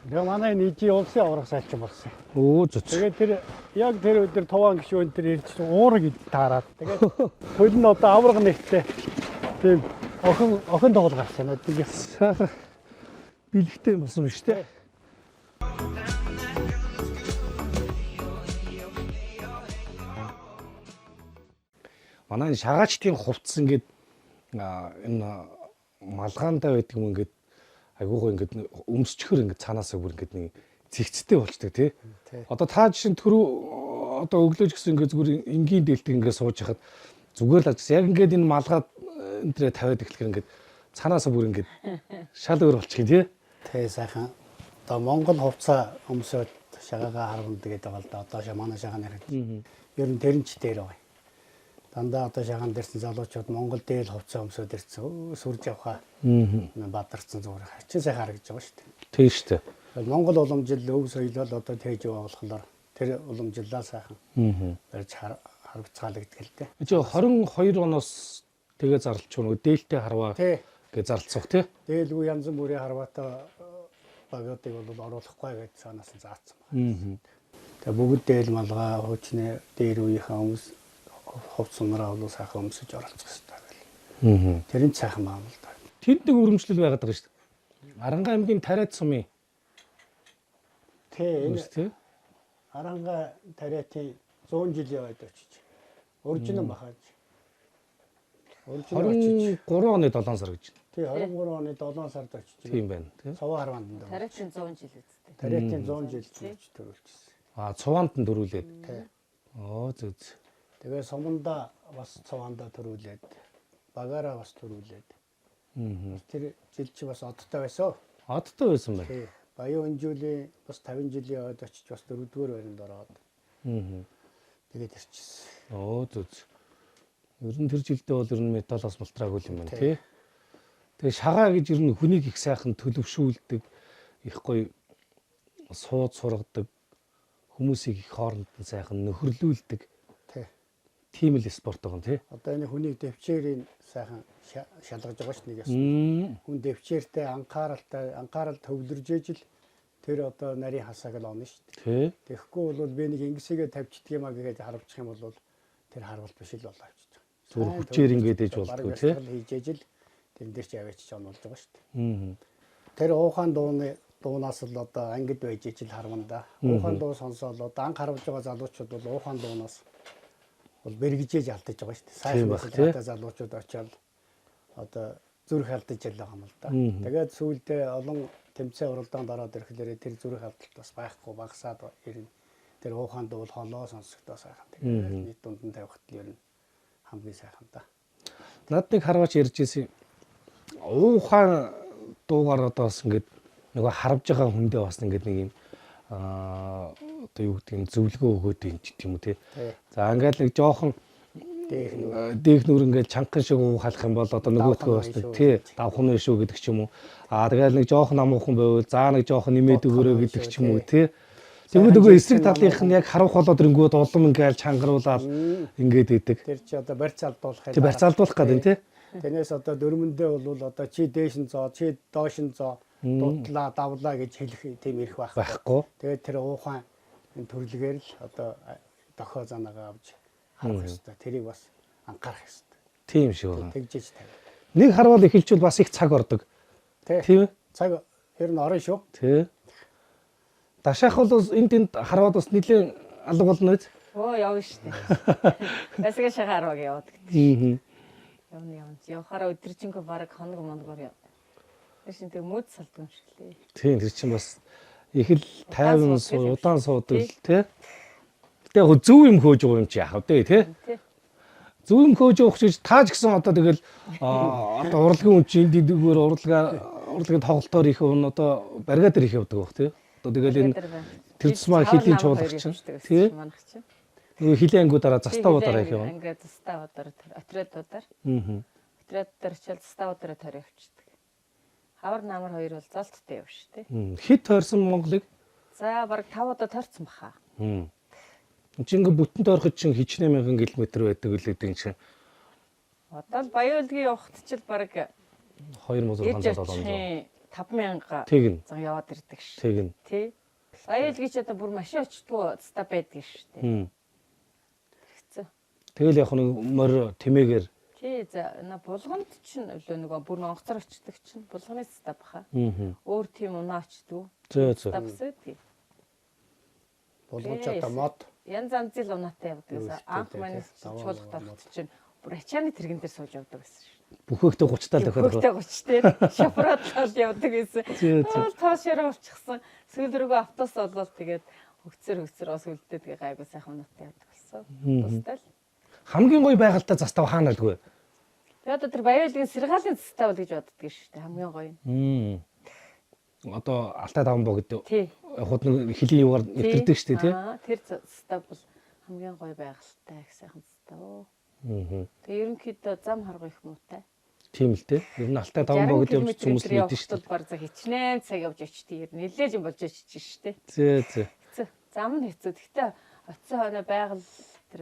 Тэгээ манай нийжи улсын аврах сайлчин болсон. Өө зөө. зөө. Тэгээд тэр яг тэр өдөр туваан гişүүн тэр ирж уураг ид таарад. Тэгээд хөл нь одоо авраг нэгтээ. Тийм охин охин тоглол гарсан. Өдөрт Сайхан бэлэгтэй юм болсон биш үү? Манай энэ шагаачдын хувцас ингээд энэ малгаандаа байдаг юм ингээд айгуугаа ингээд өмсчхөр ингээд цаанаасаа бүр ингээд нэг зэгцтэй болчдөг тий. Тий. Одоо та жишээ нь түрүү одоо өглөөж гэсэн ингээд зүгээр энгийн дээлдэг ингээд сууж хахад зүгээр л ажсан. Яг ингээд энэ малгаад энэ төрөө тавиад эхлэхээр ингээд цаанаасаа бүр ингээд шал өөр болчих юм тий. Тэ сайхан одоо Монгол хувцас өмсөөд шагаагаа харвандаг гэдэг байгаа л да. Одоо манай шагааны хэрэг. Ер нь тэр нь ч дээр байгаа. Дандаа одоо шагаан дэрсэн залуучууд Монгол дээл хувцас өмсөөд ирсэн. Өө сүрж явхаа бадарсан зүгээр хачин сайхан харагдаж байгаа шүү дээ. Тийм шүү дээ. Тэгэл Монгол уламжил өв соёл бол одоо тээж байгаа болохоор тэр уламжиллаа сайхан барьж харвцгаалагддаг л дээ. Чи 22 оноос тэгээ зарлж нөгөө дээлтэй харваа Тий. гэж зарлцах тий. Дээлгүй янз бүрийн харваатай багуудыг бол оруулахгүй гэж цаанаас нь заасан байна. Тэгээ бүгд дээл малгай хуучны дээр үеийнхээ хүмүүс Хувц сунараа бол сайхан өмсөж оролцох хэрэгтэй гэл. Тэр нь сайхан баам л да. Тэнд нэг өрөмжлөл байгаад байгаа шүү дээ. Аранга аймгийн тариад сумын Тэ энэ үс тий. Аранга тариатын 100 жилийн ойд очиж. Уржин бахаж. Уржин очиж. 23 оны 7 сар гэж. Тий 23 оны 7 сард очиж. Тийм байна тий. Цовоо харванд даа. Тариачин 100 жил үсттэй. Тариатын 100 жил очиж төрүүлчихсэн. А цуваанд нь дөрүүлээд. Тий. Оо зүг зүг. Тэгээ суманда бас цуваандаа төрүүлээд багаараа бас төрүүлээд. Тэр жил чи бас одтой байсан. Одтой байсан байна. Тий. Баян өнжүүлийн бас 50 жилийн ойд очиж бас дөрөвдүгээр байранд ороод тэгээд ирчихсэн. Оо зүг зүг. Ер нь тэр жилдээ бол ер нь металлоос мултраагүй юм байна тий. Тэгээ шагаа гэж ер нь хүнийг их сайхан төлөвшүүлдэг, их гоё сууд сургадаг, хүмүүсийг их хооронд нь сайхан нөхөрлүүлдэг Тий. тийм л спорт байгаа юм тий. Одоо энэ хүнийг дэвчээрийн сайхан шалгаж байгаа ш нэг яс. Хүн дэвчээртэй анхааралтай анхаарал төвлөрж ижил тэр одоо нарийн хасааг л онно шүү дээ. Тий. Тэгэхгүй бол би нэг ингэсэгээ тавьчихдаг юм а гэгээд харавчих юм бол тэр харвалт биш л болоо авчиж байгаа. Зүгээр хүчээр ингээд ээж болдгоо, тий. тий. Хийж ижил тэрэн дээр чи аваачиж онолж байгаа шүү дээ. Тэр уухаан дууны дуунаас л одоо ангид байж ижил харванда. Уухаан дуу сонсоол одоо анх харвж байгаа залуучууд бол уухаан дуунаас бол бэргэжээж алдаж байгаа шүү дээ. Тийм Сайхан байх, тий. одоо залуучууд очиод одоо зүрх алдаж л байгаа юм л да. Тэгээд сүүлдээ олон тэмцээн уралдаанд ороод ирэхлээр тэр зүрх алдалт бас байхгүй багасаад ирнэ. Тэр уухаан дуу бол холоо сонсогдоо сайхан. Тэгээд нийт дунд нь тавихад л ер нь хамгийн сайхан да. Над нэг харваач ярьж ирсэн. Уухаан дуугаар одоо бас ингээд нөгөө харавж байгаа хүндээ бас ингээд нэг юм аа одоо юу гэдэг юм зөвлөгөө өгөөд юм ч юм уу тий. Тий. За ингээд нэг жоохон Дэх нүр. дэх нүр ингээд чанхан шиг уухалах юм бол одоо нөгөөтгөө бас Давхан нэг тий давхан вэ шүү гэдэг ч юм уу. Аа тэгэл нэг жоохон амуухан байвал за нэг жоохон нэмээд өгөөрэй гэдэг ч юм уу тий. Тэгвэл нөгөө эсрэг талынх нь яг харах болоод ирэнгүүд улам ингээд чангаруулаад ингээд идэг. Тэр чи одоо барьц алдуулах Тий барьц алдуулах гэдэг тий. Тэрнээс одоо дөрмөндөө бол одоо чи дээш нь зоо, чи доош нь зоо, дутлаа, давлаа гэж хэлэх тийм эрх байхгүй. Байхгүй. Тэгээд тэр уухаан энэ төрлөгээр л одоо дохио занаагаа авч харах ёстой. Тэрийг бас анхаарах ёстой. Тийм шиг байна. Тэгжиж тавь. Нэг харвал эхэлчихвэл бас их цаг ордог. Тэ. Тийм ээ? Цаг ер нь орно шүү. Тий. Дашаах бол бас энд тэнд харваад бас нэлээд алга болно биз? Оо явна шүү дээ. Басгаа шагаа арваг яваад. Аа. Явна явна. Явахаараа өдөржингөө бараг хоног монгоор яв. Тэр чинь тэг мөд салдаг юм шиг лээ. Тийм тэр чинь бас их л тайван суудаг суу, юм удаан шиг. суудаг л тий. Гэтэ яг зөв юм хөөж байгаа юм чи яах вэ тий? Тий. Зөв юм хөөж явах гэж тааж гисэн одоо тэгэл одоо урлагийн үн чинь энд эндгээр урлагаа урлагийн тоглолтоор их ун одоо барига дээр их явдаг бах тий. Одоо тэгэл энэ тэр тусмаа хилийн чуулгач чинь тий. Манах чинь. Нөгөө хилийн ангиудаараа заставуудаараа их явна. Ингээд заставуудаараа отрядуудаар. Аа. Отрядуудаар очиад заставуудаараа тори явчихдаг. Хавар намар хоёр бол золттой явна шүү дээ. Хит тойрсон Монголыг За бараг 5 удаа торцсон баха. Энд чинь ингээ бүтэн тойроход чинь хичнээн мянган километр байдаг л гэдэг чинь Одоо л Баян-Улгийн явахт ч л бараг 2600 ирж 700. очихын 5000 Тэгнь. зам яваад ирдэг ш. Тэгнь. Тий. Баян-Улгийн ч одоо бүр машин очтгүй зста байдаг ш. Тий. Хэцүү. Тэгэл яг нэг морь тэмээгээр Тий за на булганд чинь өлөө нөгөө бүр онгоцоор очдөг чинь булганы зста баха. Аа. Өөр тийм унаа очдгүй. Зөө зөө. Зста бас байдаг. Булгаж Тий. одоо мод Янз янзын л унаатай явдаг гэсэн. Өөртөө Анх тий, манай даваа чуулгад мод. ороход чинь бүр ачааны тэрэгэн дээр сууж явдаг гэсэн ш. Бүхөөхтэй 30 тал дахиад Хөхтэй 30 дээр шофроод л явдаг гэсэн. Зөө, зөө. Тоол тоос яраа болчихсон. Сүүл рүүгээ автобус олвол тэгээд хөгцөр хөгцөр ус үлдээ тэгээ гайгүй сайхан унаатай явдаг болсон. Тустай л. Хамгийн гоё байгальтай застав хаана байлгүй. Би одоо тэр Баян-Улгийн сэргалийн застав л гэж боддөг шүү дээ. Хамгийн гоё нь. Одоо Алтай таван боо гэдэг. Тий. Яг нэг хөлийн югаар нэвтэрдэг шүү дээ тий. Аа, тэр застав бол хамгийн гоё байгальтай их сайхан застав. Аа. Тэгээ ерөнхийдөө зам харгу их муутай. Тийм л тий. Ер нь Алтай таван боо гэдэг явж хүмүүс л мэдэн шүү дээ. Баг за хичнээн цаг явж очтыг ер нь нилээж юм болж очиж шүү дээ. Зөө зөө. Хэцүү. Зам нь хэцүү. Гэхдээ оцсон хойно байгаль тэр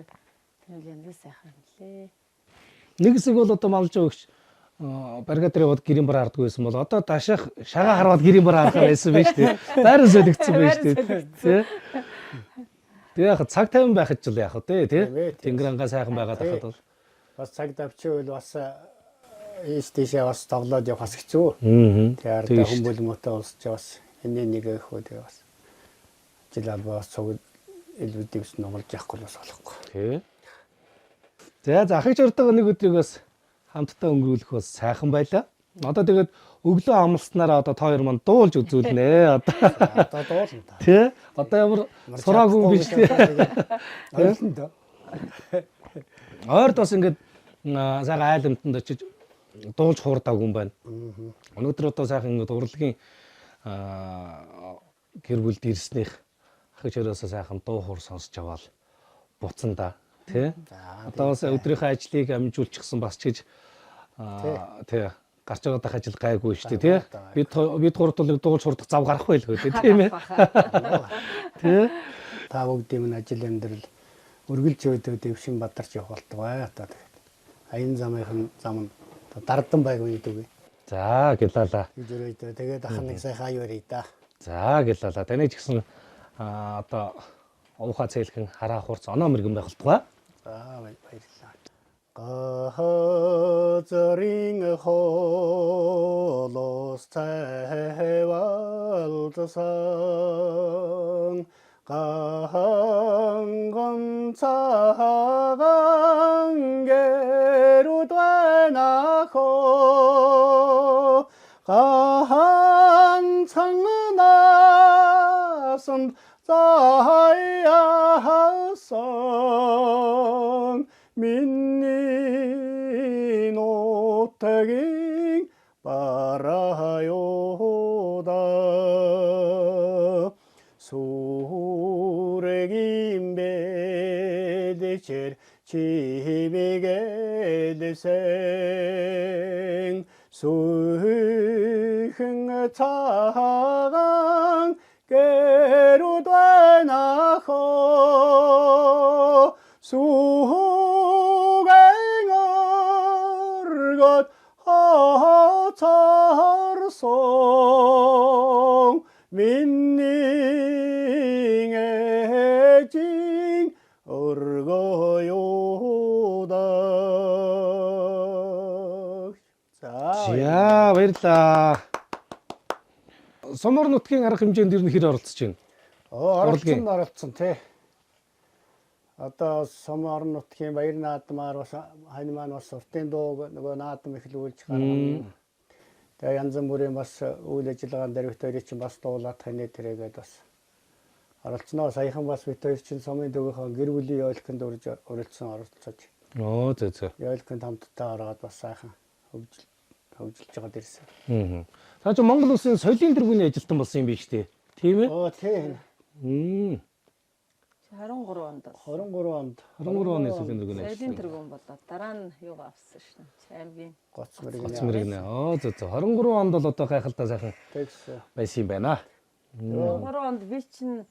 тэр янз сайхан юм лээ. Нэг хэсэг бол одоо малж өгч барига дээр яваад гэрийн бар харддаг байсан бол одоо дашаах шагаа харваад гэрийн бар харахаар байсан байж тээ. Байран солигдсон байж тээ. Тэ. Тэгээ яг цаг тайван байхад ч л яах вэ тий? Тэнгэр ангаа сайхан байгаад байхад бол бас цаг давчивэл бас ийш тийшээ бас тоглоод явах бас хэцүү. Тэгээ арда хүмүүл мөтөө улсч бас энэний нэг их үү тэгээ бас жил албаа бас цуг илүү дэвс нугалж явахгүй бас болохгүй. Тий. За за ахыч уртаа нэг өдрийг бас хамтдаа өнгөрүүлэх бас сайхан байлаа. Одоо тэгээд өглөө амласнараа одоо та хоёр манд дуулж үзүүлнэ. Одоо дуулна та. Тий. Одоо ямар сураагүй биш тий. Ойлон доо. Ойрд бас ингээд сайхан айл амтанд очиж дуулж хуурдаагүй юм байна. Өнөөдөр одоо сайхан ингээд урлагийн гэр бүлд ирснийх ахыч хоёроосоо сайхан дуу хуур сонсч аваад буцан да. Тий. Одоо бас өдрийнхөө ажлыг амжуулчихсан бас ч гэж тий гарч байгаа дах ажил гайгүй шүү дээ тий. Бид гурав тулыг дуулж хурдах зав гарах байлгүй дээ тийм ээ. Тий. Та бүгдийн минь ажил амьдрал үргэлж өөдөө дэвшин бадарч явах болтугай одоо тэгээд. Аян замынхан зам нь дардан байггүй гэдэг. За гэлаала. Гэж өрөөдөө тэгээд ах нэг сайхан аюу ярий да. За гэлаала. Таны ч гэсэн одоо уухаа цээлхэн хараа хурц оноо мэрэгэн байх болтугай. За баярлалаа. Газрын холоос цайвалдсан ганган цагаан гэрүүд байна хоо ганцхан насанд заяасан миний нутгийн бараюуда сүргийн бэдэчэр чивэгэлсэн сүйхэн цагаан гэрүүд байна хоо сүгэн өргөд хоцорсон миний эжин өргөюуда. За баярлалаа. Сомор нутгийн арга хэмжээнд ер нь хэр оролцож байна? Оролцсон оролцсон тий. Одоо Сом орон нутгийн баяр наадмаар бас хань маань бас уртын дууг нөгөө наадам эхлүүлж гаргана. Тэгээ янз бүрийн бас үйл ажиллагаан дээр бит хоёрыг чинь бас дуулаад ханэ тэрээгээд бас оролцсноо. Саяхан бас бит хоёр чинь сомын төвийнхөө гэр бүлийн ёлконд оролцсон оролцож. Оо зөө зөө. Ёлконд хамтдаа ороод бас сайхан хөгжилж байгаад ирсэн. Та чи Монгол улсын соёлын тэргүүний ажилтан болсон юм биш үү? Тийм ээ? Оо тий. 23 онд. 23 онд. 23 оны соёлын тэргүүний ажилтан. Соёлын тэргүүн болоод дараа нь юугаа авсан шнэ. Аймгийн Гоц мэрэгнэ. Гоц мэрэгнэ. Оо зөө зөө. 23 онд бол одоо гайхалтай сайхан байсан юм байна. 23 онд би чинь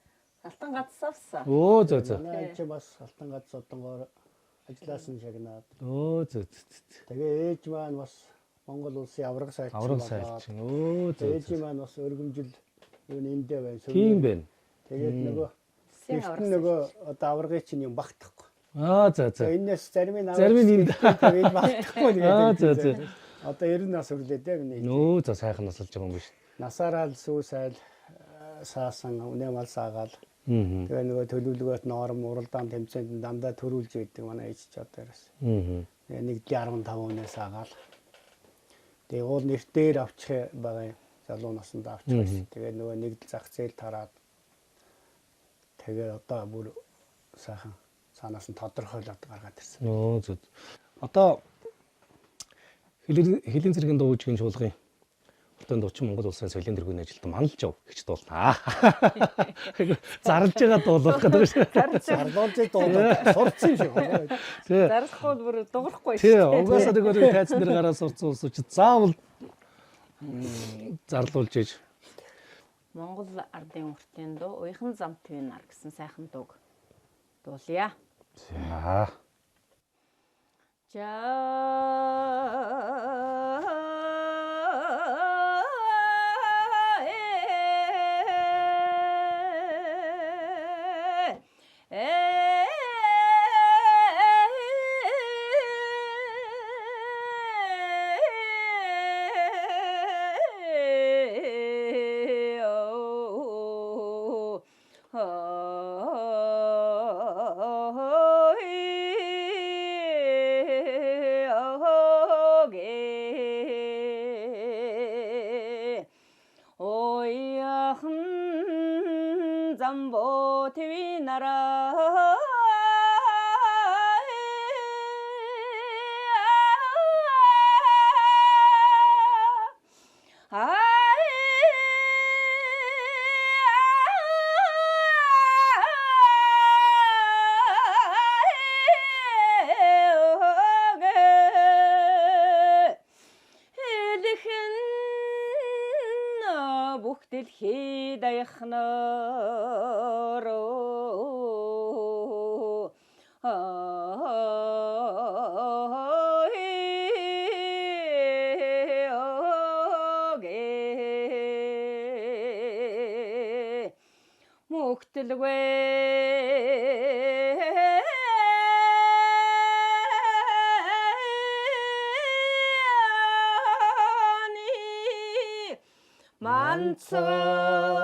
Алтан гац авсан. Өө зөө зөө. Манай чи бас Алтан гац одонгоор ажилласан шагнаад. Өө зөө зөө. Тэгээ ээж маань бас Монгол улсын авраг сайлчин. Авраг сайлчин. Өө зөө. Ээж маань бас өргөмжил юу эндээ байна. Тийм байна. Тэгээд нөгөө нөгөө одоо аваргын чинь юм багтахгүй. Аа зөө зөө. Энэс зарим нь зарим нь энд тэгээд багтахгүй тэгээд. Аа зөө зөө. Одоо 90 нас хүрлээ дээ миний. Нөө зөө сайхан насалж байгаа юм биш. Насаараа л сүү сайл саасан үнэ мал саагаал. Тэгээ нөгөө төлөвлөгөөт норм уралдаан тэмцээнд дандаа төрүүлж байдаг манай ээж ч одоо ерөөс. Тэгээ 1.15 үнэ саагаал. Тэгээ уул нэрт дээр авчих байгаа юм. Залуу насанд авчих байсан. Тэгээ нөгөө нэгдэл зах зээл тараад тэгээ одоо бүр сайхан цаанаас нь тодорхойлоод гаргаад ирсэн. Нөө зү. Одоо хөлийн зэргийн дуугчгийн чуулгын хотын дуучин Монгол улсын соёлын тэргүүний ажилтан Манлж яв гэж дуулнаа. Зарлж байгаа дуулах гэдэг шүү. Зарлуулж дуулаад сурцсан юм шиг байна. Тий. Зарлахгүй бүр дуурахгүй шүү. Тий, угаасаа нэг өөр тайзан дээр гараа сурцсан улс чи заавал зарлуулж иж. Монгол ардын уртын дуу Уяхан замт винар гэсэн сайхан дууг дуулъя. За. За. замбо твинара. Хэлхэн бүх дэлхий даяхнаар Мөхтөлгүй Манцаар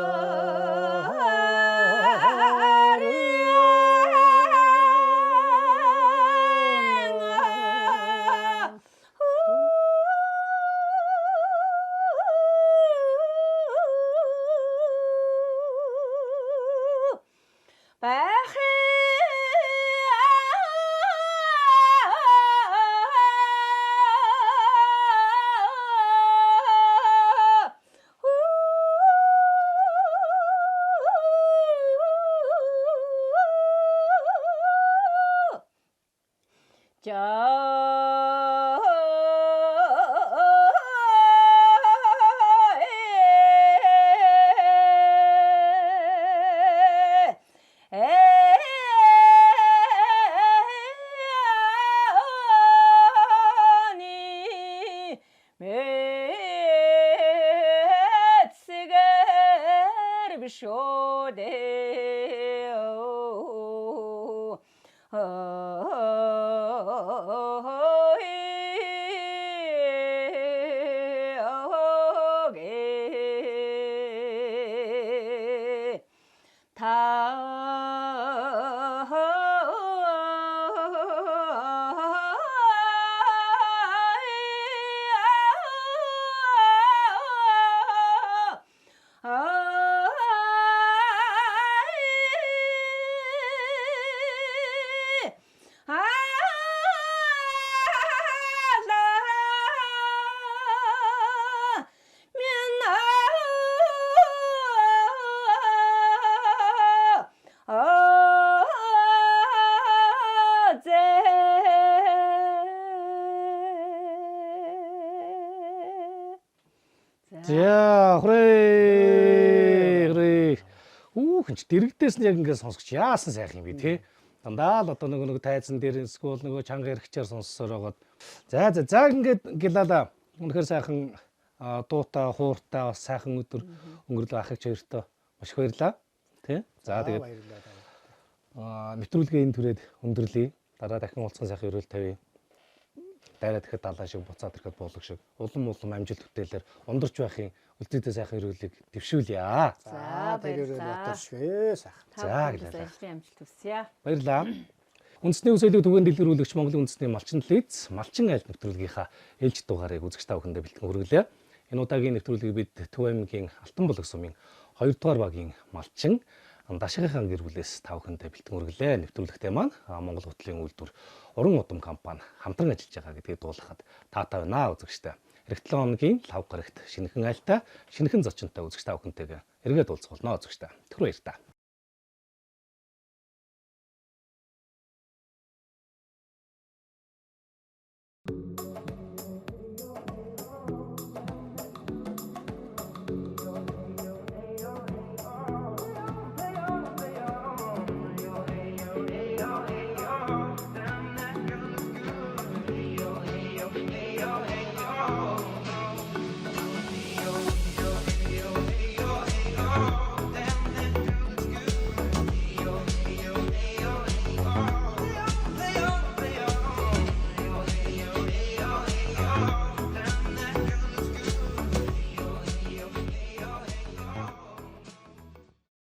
Мэцгэр бишодэ. За, хүрээ. Хүрээ. Хүүхэн ч дэрэгдээс нь яг ингээд сонсгоч яасан сайхан юм бэ те. Дандаа л одоо нөгөө нэг тайзан дээр эсвэл нөгөө чанга эрхчээр сонссоор байгаад. За за за ингээд гялала үнэхээр сайхан дуутай, хууртай бас сайхан өдөр өнгөрлөө ахыч хоёртоо маш их баярлаа. Тэ? За тэгээд баярлалаа. Нэвтрүүлгээ энэ түрээд өндөрлөе. Дараа дахин уулзсан сайхан өрөөл тавья. Дайраа тэгэхэд далаа шиг буцаад ирэхэд буулга шиг улам улам амжилт бүтээлээр ундарч байхын үлдээдээ сайхан өрөөлийг дэвшүүлье. За, тэр өрөөл баярлалаа. ятар шиг сайхан. За, За гэлээ. ажлын амжилт хүсье. Баярлалаа. Үндэсний үсэлэг түгээн дэлгэрүүлэгч Монголын үндэсний малчин лиз малчин айл нэвтрүүлгийнхаа ээлж дугаарыг үзэгч та бүхэндээ бэлтгэн хүргэлээ. Энэ удаагийн нэвтрүүлгийг бид Төв аймгийн Алтан булаг сумын 2 дугаар багийн малчин Дашгийнхаа гэр бүлээс та бүхэндээ бэлтгэн хүргэлээ. Нэвтрүүлэгтээ маань Монгол хөтлийн үйлдвэр Уран удам компани хамтран ажиллаж байгаа гэдгийг дуулгахад таатай байна үзэгчтэй. Ирэх 7 хоногийн лав гарагт шинэхэн айлтай, шинэхэн зочинтой үзэгч та бүхэнтэйгээ эргээд уулзах болно үзэгчтэй. Түр баяр та.